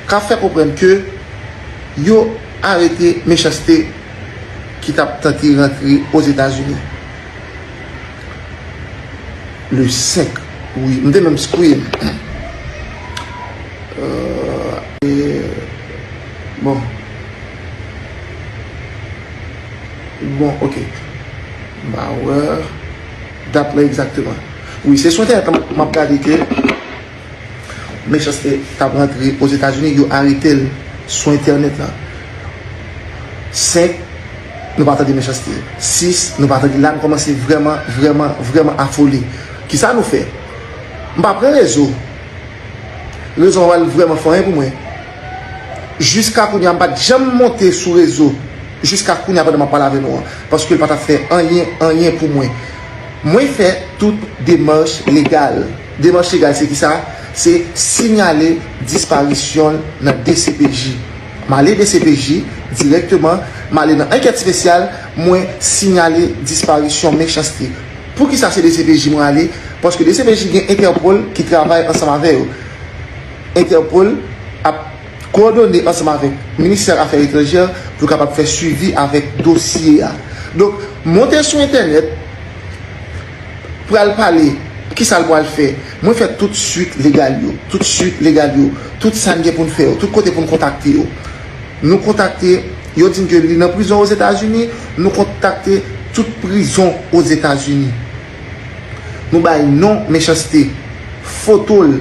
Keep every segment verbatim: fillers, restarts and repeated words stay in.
ka fè konprann ke yo arete Mechanste ki t ap tante rantre Ozetazini. Le senk, wi, m te menm screen. Euh, e, bon. Bon, ok. M pa wè dat la egzakteman. Wi, se sou entènèt la m ap gade ke Mechanste t ap rantre Ozetazini, yo arete l sou entènèt la. Senk, nou pa tande Mechanste. Sis, nou pa tande. La, nou kòmanse vrèman, vrèman, vrèman afole. Kisa nou fè? M pa pran rezo. Rezo an pral vrèman fè anyen pou mwen. Jiska kounye a, m pa t janm monte sou rezo. Jiska kounye a, pandan m ap pale avè nou an. Paske l pa t ap fè anyen, anyen pou mwen. Mwen fè tout demach legal. Demach legal se kisa? Se siyale disparisyon l nan D C P J. M ale D C P J dirèkteman, m ale nan ankèt espesyal, mwen siyale disparisyon Mechanste. Poukisa se D C P J mwen ale? Paske D C P J gen Entèpòl ki travay ansanm avè yo. Entèpòl ap kowòdone ansanm avèk Ministè Afè Etranjè pou kapab fè swivi avèk dosye a. Donk, monte sou entènèt, pral pale, kisa l pral fè? Mwen fè tout swit legal yo, tout swit legal yo, tout sa n gen pou n fè yo, tout kote pou n kontakte yo. Nou kontakte, yo di n ke li nan prizon Ozetazini, nou kontakte tout prizon Ozetazini. Nou bay non Mechanste, foto l,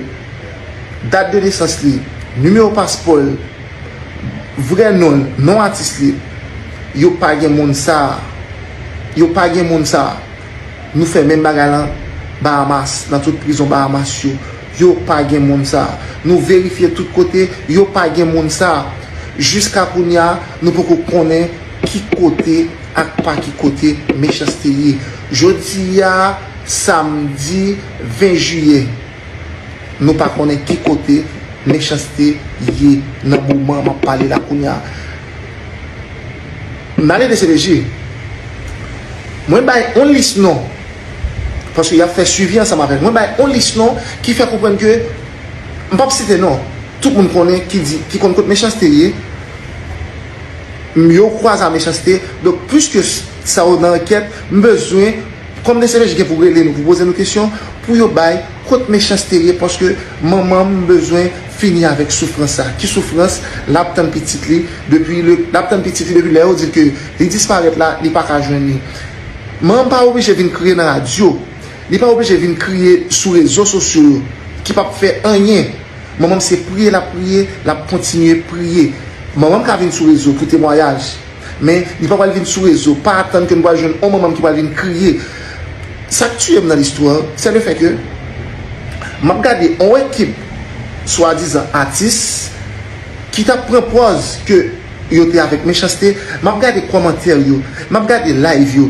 dat de nesans li, nimewo paspò l, vrè non l, non atis li. Yo pa gen moun sa a. Yo pa gen moun sa a. Nou fè menm bagay lan Bahamas, nan tout prizon Bahamas yo. Yo pa gen moun sa a. Nou verifye tout kote, yo pa gen moun sa a. Jiska kounye a, nou poko konnen ki kote ak pa ki kote Mechanste ye. Jodi a, samdi ven jiyè, nou pa konnen ki kote Mechanste ye nan moman m ap pale la kounye a. M ale D C P J. Mwen bay on lis non, paske y ap fè swivi ansanm avè l. Mwen bay on lis non ki fè konprann ke, m p ap site non, tout moun konnen ki di, ki konn kot Mechanste ye. M, yo kwaze a Mechanste. Donk, piske s-, sa yo nan ankèt, m bezwen, kòm D C P J gen pou rele nou, pou poze nou kesyon, pou yo bay kot Mechanste ye, paske manman m bezwen fini avèk soufrans sa. Ki soufrans? L ap tann pitit li depi le, l ap tann pitit li depi lè yo di l ke li disparèt la, li pa ka jwenn li. Manman m pa oblije vin kriye nan radyo. Li pa oblije vin kriye sou rezo sosyo yo, ki p ap fè anyen. Manman m se priye l ap priye, l ap kontinye priye. Manman m ka vin sou rezo pou temwayaj, men li pa pral vin sou rezo, pa atann ke nou pral jwenn on manman m ki pral vin kriye. Sa k tiye m nan listwa, se le fè ke m ap gade on ekip swadizan atis ki t ap pran pòz ke yo te avèk Mechanste, m ap gade kòmantè yo, m ap gade live yo,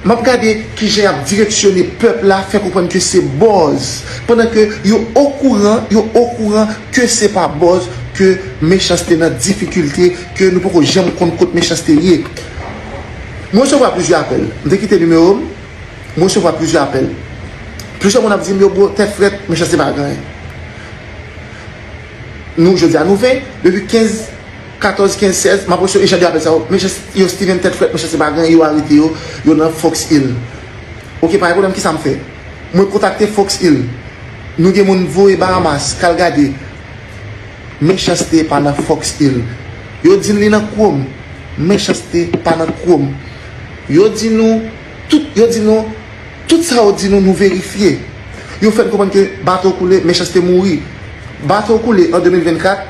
m ap gade kijan y ap direksyone pèp la, fè konprann ke se buzz, pandan ke yo okouran, yo okouran ke se pa buzz ke Mechanste nan difikilte, ke nou poko janm konn kot Mechanste ye. Mwen resevwa plizyè apèl. M te kite nimewo m, mwen resevwa plizyè apèl. Plizyè moun ap di m, yo, bro, tèt frèt, Mechanste pa gen anyen. Nou, jodi a, nou ven, depi kenz, katòz, kenz, sèz, m ap resevwa jan de apèl sa yo. Mechanste, yo, Steven, tèt frèt, Mechanste pa gen anyen, yo arete yo, yo nan Fox Hill. Ok, pa gen pwoblèm, kisa m fè? Mwen kontakte Fox Hill. Nou gen moun voye Bahamas, k al gade. Mechanste pa nan Fox Hill. Yo di n li nan Chrome. Mechanste pa nan Chrome. Yo di nou, tout, yo di nou, tout sa yo di nou, nou verifye. Yo fè n konprann ke bato koule, Mechanste mouri. Bato koule an de mil vennkat,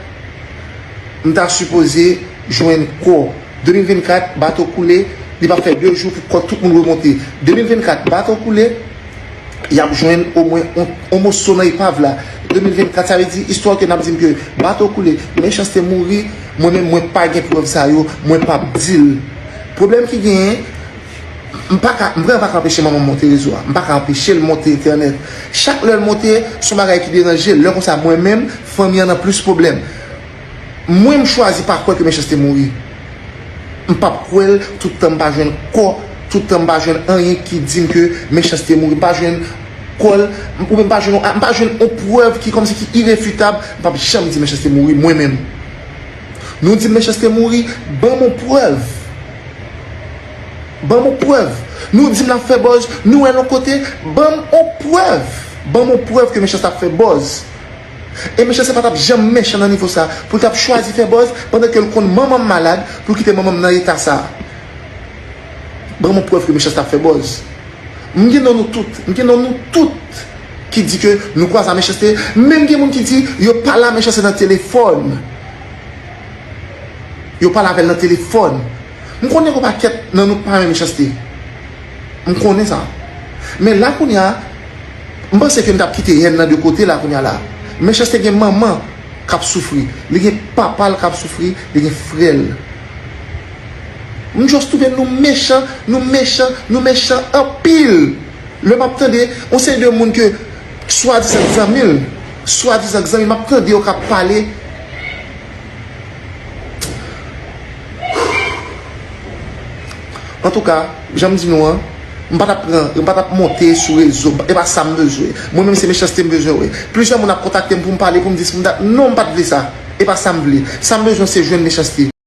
m ta sipoze jwenn kò. De mil vennkat, bato koule, li p ap fè de jou pou kò tout moun remonte. De mil vennkat, bato koule, y ap jwenn omwen on, on moso nan epav la. De mil vennkat, sa vle di, istwa ke n ap di m ke bato koule, Mechanste mouri, mwen menm, mwen pa gen prèv sa yo, mwen p ap di l. Pwoblèm ki genyen, m pa ka, m vrèman pa ka anpeche manman m monte rezo a. M pa ka anpeche l monte entènèt. Chak lè l monte, se yon bagay ki deranje l. Lè konsa, mwen menm, fanmi an nan plis pwoblèm. Mwen, m chwazi pa kwè ke Mechanste mouri. M p ap kwè l toutan m pa jwenn kò, toutan m pa jwenn anyen ki di m ke Mechanste mouri. M pa jwenn kò l, oubyen m pa jwenn, m pa jwenn yon prèv ki kòmsi ki irefitab, m p ap janm di Mechanste mouri, mwen menm. Nou di Mechanste mouri, ban m yon prèv. Ban m yon prèv. Nou di m l ap fè buzz, nou wè l yon kote, ban m yon prèv. Ban m yon prèv ke Mechanste ap fè buzz. E Mechanste pa t ap janm mechan nan nivo sa, pou l t ap chwazi fè buzz pandan ke l konn manman m malad, pou l kite manman m nan eta sa. Ban m yon prèv ke Mechanste ap fè buzz. M gen non nou tout. M gen non nou tout ki di ke nou kwaze a Mechanste. Menm gen moun ki di yo pale a Mechanste nan telefòn. Yo pale avè l nan telefòn. M konnen gen pakèt nan nou k pa renmen Mechanste. M konnen sa. Men la kounye a, m panse ke m t ap kite yèn nan de kote la kounye a la. Mechanste gen manman k ap soufri. Li gen papa l k ap soufri. Li gen frè l. M just twouve nou mechan, nou mechan, nou mechan anpil. Lè m ap tande yon seri de moun ke swadizan zanmi l, swadizan zanmi, m ap tande yo k ap pale. Antouka, jan m di nou an, m pa t ap pran, m pa t ap monte sou rezo, e pa sa m bezwen. Mwen menm se Mechanste m bezwen wè. Plizyè moun ap kontakte m pou m pale, pou m di si m ta, non, m pa t vle sa. E pa sa m vle. Sa m bezwen se jwenn Mechanste.